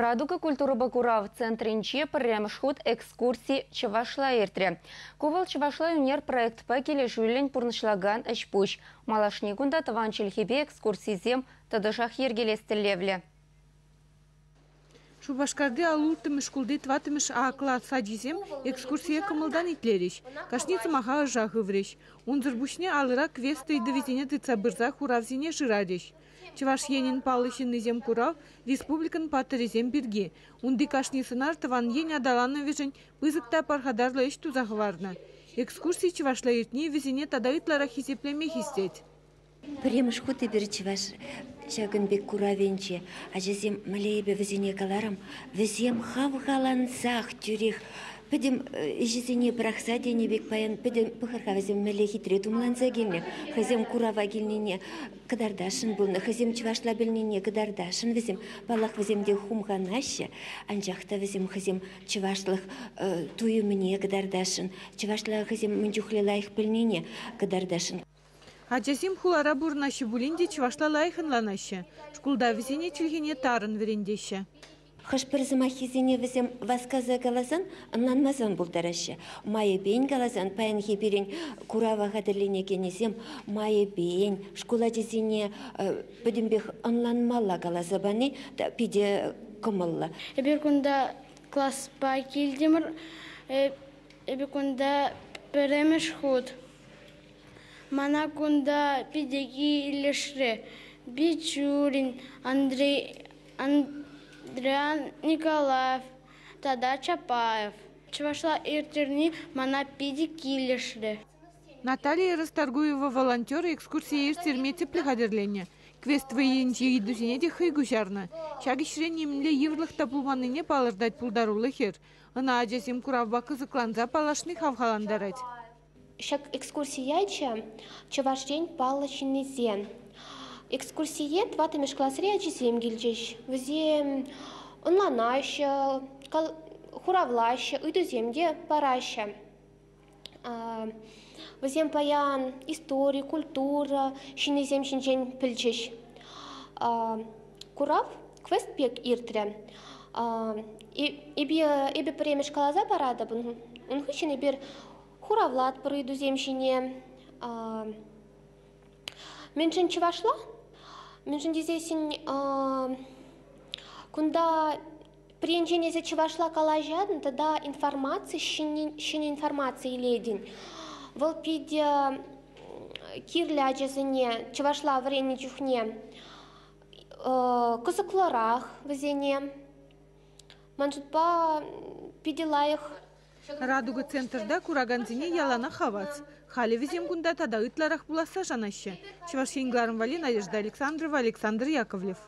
Радуга культурӑпа курав центрӗнче пӗрремӗш хут экскурси чӑвашла иртрӗ. Ку вӑл чӑвашла ӳнер проектпа килӗшӳллӗн пурнӑҫлакан ӗҫ-пуҫ. Малашне кунта тӑван чӗлхепе экскурсисем тӑтӑшах йӗркелес тӗллевлӗ. Шупашкарти 56-мӗш шкулти 4-мӗш А класс ачисем экскурсие кӑмӑлтан итлерӗҫ, кашни сӑмаха ӑша хыврӗҫ. Унсӑр пуҫне алӑра квест ыйтӑвӗсене тытса пырса хуравсене шырарӗҫ. Чӑваш Енӗн паллӑ ҫыннисем курав республикӑн паттӑрӗсем пирки. Унти кашни сӑнар тӑван ен аталанӑвӗшӗн пысӑк та пархатарлӑ ӗҫ туса хӑварнӑ. Экскурси чӑвашла иртни вӗсене тата ытларах хисеплеме хистет. Пӗрремӗш хут эпир чӑваш ҫакӑн пек куравӗнче ачасем мӗнле эпӗ вӗсене каларӑм, вӗсем хавхалансах тӳрех пӗтӗм ӗҫӗсене пӑрахса тенӗ пек паян пӗтӗм пӑхӑр-ха вӗсем мӗнле хитре тумланса килнӗ, хӑйсем курава килнине кӑтартасшӑн пулнӑ, хӑйсем чӑвашла пӗлнине кӑтартасшӑн вӗсем. Паллах, вӗсем те хумханаҫҫӗ, анчах та вӗсем хӑйсем чӑвашлӑх туйӑмне кӑтартасшӑн, чӑвашла хӑйсем мӗн чухлӗ лайӑх пӗлнине кӑтартасшӑн. Ачасем хулара пурӑнаҫҫӗ пулин те чӑвашла лайӑх ӑнланаҫҫӗ. Шкулта вӗсене чӗлхене тарӑн вӗрентеҫҫӗ. Хӑш-пӗр сӑмаххисене вӗсем васкаса каласан ӑнланмасан пултараҫҫӗ. Майӗпен каласан паянхи пирӗн курава хатӗрленекенӗсем майӗпен шкул ачисене пӗтӗмпех ӑнланмалла каласа пани питӗ кӑмӑллӑ. Эпир кунта класпа килтӗмӗр. Эпир кунта пӗрремӗш хут. Мана кунта питӗ килӗшрӗ. Бичурин, Андрей Андриан Николаев тата Чапаев. Чӑвашла ирттерни мана питӗ килӗшрӗ. Наталия Расторгуева волонтер экскурсие ирттерме тӗплӗ хатӗрленнӗ. Квест вӑййинчи ыйтусене те хӑй куҫарнӑ. Ҫак ӗҫре нимӗнле йывӑрлӑх та пулманнине палӑртать пултаруллӑ хӗр. Ӑна ачасем куравпа кӑсӑкланса паллашни хавхалантарать. Ҫак экскурси ячӗ Чӑваш Ен паллӑ ҫыннисем. Экскурсие тӑваттӑмӗш класри ачисем килчӗҫ. Вӗсем ӑнланаҫҫӗ, хуравлаҫҫӗ, ыйтусем те параҫҫӗ. Вӗсем паян истори, культура ҫыннисем ҫинчен пӗлчӗҫ. Курав квест пек иртрӗ. Эпӗ пӗрремӗш каласа паратӑп, ун хыҫҫӑн эпир хуравлатпӑр ыйтусем ҫине. Мӗншӗн чӑвашла? Мӗншӗн тесессӗн кунта пӗр енчен эсӗ чӑвашла калаҫатӑн тата информаци ҫӗнӗ информаци илетӗн. Вӑл питӗ кирлӗ ачасене чӑвашла вӗреннӗ чухне кӑсӑклӑрах вӗсене. Ман шутпа, питӗ лайӑх. Радуга центрта куракансене яланах хавас. Халӗ вӗсем кунта тата ытларах пуласса шанаҫҫӗ. Чӑваш Ен кӑларӑм валли Надежда Александрова, Александр Яковлев.